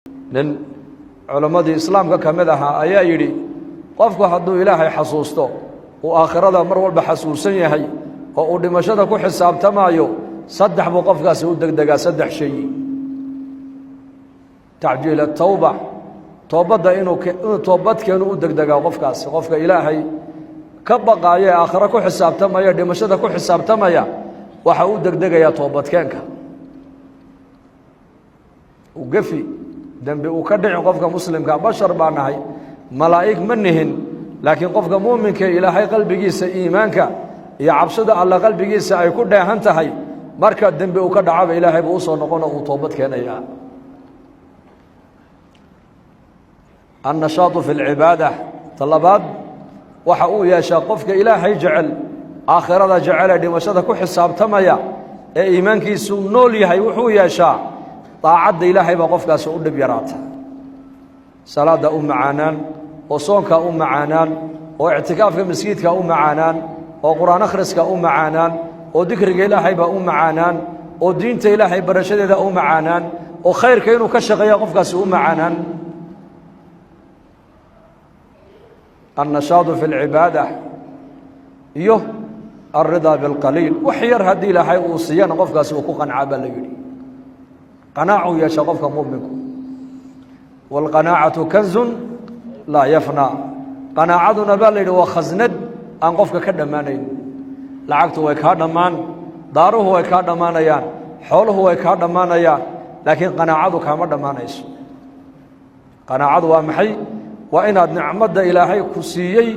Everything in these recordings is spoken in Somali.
Nin culammadii islaamka ka mid ahaa ayaa yidhi, qofku hadduu Ilaahay xasuusto, uu aakhirada mar walba xasuusan yahay oo uu dhimashada ku xisaabtamaayo, saddex buu qofkaasi u degdegaa, saddex shay: tacjiil atawba, toobadda inuu toobadkeenu u degdegaa qofkaasi. Qofka Ilaahay ka baqaaya ee aakhiro ku xisaabtamaya, dhimashada ku xisaabtamaya, waxa u degdegayaa toobadkeenka. Uu gefi, dembi uu ka dhicin qofka muslimka, bashar baa nahay, malaa'ig ma nihin, laakiin qofka muuminka Ilaahay qalbigiisa iimaanka iyo cabsida Alle qalbigiisa ay ku dheehan tahay, marka dembi uu ka dhacaba Ilaahay buu usoo noqono, uu toobad keenayaa. Annashaatu fi lcibaada. Ta labaad, waxa uu yeeshaa qofka Ilaahay jecel, aakhirada jecel ee dhimashada ku xisaabtamaya ee iimaankiisu nool yahay, wuxuu yeeshaa daacadda Ilaahay baa qofkaasi u dhib yaraata, salaadda u macaanaan, oo soonka u macaanaan, oo ictikaafka masjidka u macaanaan, oo Qur-aan akhriska u macaanaan, oo dikriga Ilaahay baa u macaanaan, oo diinta Ilaahay barashadeeda u macaanaan, oo khayrka inuu ka shaqeeya qofkaasi u macaanaan. Annashaadu fi lcibaada iyo alridaa bilqaliil. Wax yar haddii Ilaahay uu siiyana, qofkaasi uu ku qancaa baa la yidhi. Qanaacuu yeesha qofka mu'minku. Wاlqanaacatu kanzun laa yafnaa. Qanaacaduna baa la yidhi waa khasnad aan qofka ka dhammaanayn. Lacagtu way kaa dhammaan, daaruhu way kaa dhammaanayaan, xooluhu way kaa dhammaanayaan, laakiin qanaacadu kaama dhammaanayso. Qanaacadu waa maxay? Waa inaad nicmadda Ilaahay ku siiyey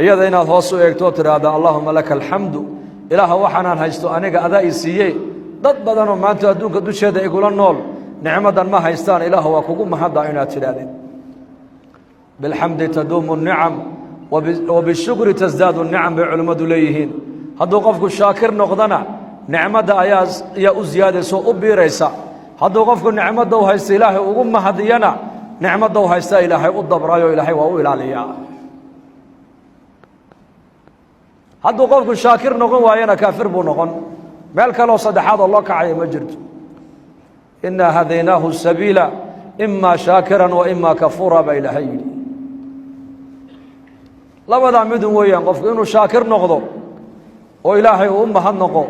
iyada inaad hoos u eegto oo tidhaahda: "Allahuma laka alxamdu, Ilaaha, waxaanaan haysto aniga adaa i siiye. Dad badanoo maanta adduunka dusheeda igula nool nicmaddan ma haystaan. Ilaah, waa kugu mahadda," inaad tidhaahdid. Bilxamdi taduumu الnicam wa bishukri tasdaadu nicam, bay culimmadu leeyihiin. Hadduu qofku shaakir noqdona, nicmadda ayaa u siyaadaysa oo u biiraysa. Hadduu qofku nicmadda u haysta Ilaahay ugu mahadiyana, nicmadda u haystaa Ilaahay u dabraayo, Ilaahay waa u ilaaliyaa. Hadduu qofku shaakir noqon waayana, kaafir buu noqon. Meel kaleoo saddexaad oo loo kacaya ma jirto. Inaa hadaynaahu sabiila imaa shaakiran wa imaa kafuura, baa Ilaahay yidhi. Labadaa midun weeyaan: qofku inuu shaakir noqdo oo Ilaahay uu u mahad noqo,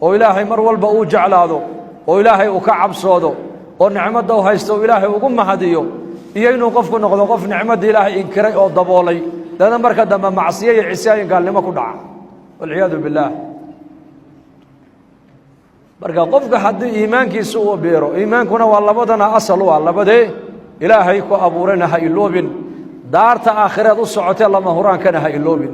oo Ilaahay mar walba uu jeclaado, oo Ilaahay uu ka cabsoodo, oo nicmadda u haysto uu Ilaahay ugu mahadiyo, iyo inuu qofku noqdo qof nicmadda Ilaahay inkiray oo daboolay, dana marka dambe macsiyo iyo cisaayin gaalnimo ku dhaca, walciyaadu billaah. Marka qofka haddii iimaankiisa uu biiro, iimaankuna waa labadana asal u ah, labadee: Ilaahay ku abuurayna ha iloobin, daarta aakhireed u socotee lama huraankana ha iloobin.